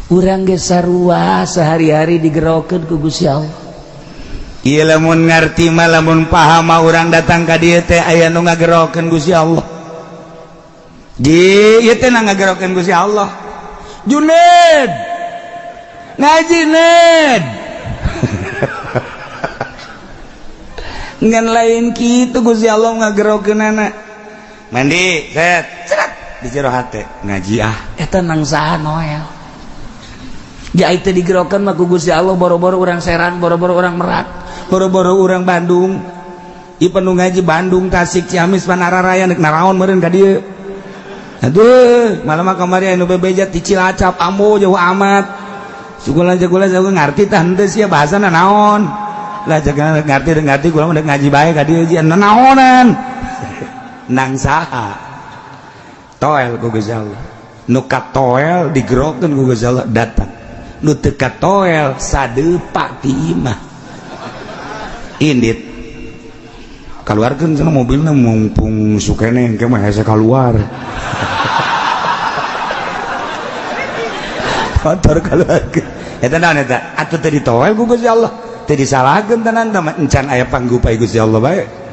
Urang ge sarua sehari-hari digerokeun ku Gusti Allah. Ieu lamun ngarti mah, lamun paham mah, urang datang ka dieu teh aya nu ngagerokeun Gusti Allah. Ji, ieu teh ngagerokeun Gusti Allah. Juned. Ngaji, Ned. Ngan lain kitu Gusti Allah ngagerokeunana. Mandi, set, seret di jero hate ngaji ah. Eta nang saha, Noel? Ja itu digerokeun mah ku Gusti Allah boro-boro urang Serang, boro-boro urang Merak. Boro-boro urang Bandung. Ieu penuh ngaji Bandung, Tasik, Ciamis, Panararaya nek naraon meureun ka dieu. Aduh, malam mah kamari anu bebeja ti Cilacap, ambo jauh amat. Sugulan jagulan jago ngarti tah henteu sia bahasana naon. Lah jaga ngarti ngarti kula mah ngaji bae ka dieu ji naonan. Nang saha? Toel ku Gusti Allah. Nu katoel digerokeun ku Gusti Allah datang. Nu teu katoel sadepak ti imah. Indit. Keluarkeun cenah mobilna mumpung sukene engke mah hese keluar. Motor keluarkeun. Eta naon eta? Atuh teu ditoel ku Gusti Allah. Teu disalahkeun tenan teh encan aya panggupai Gusti Allah bae.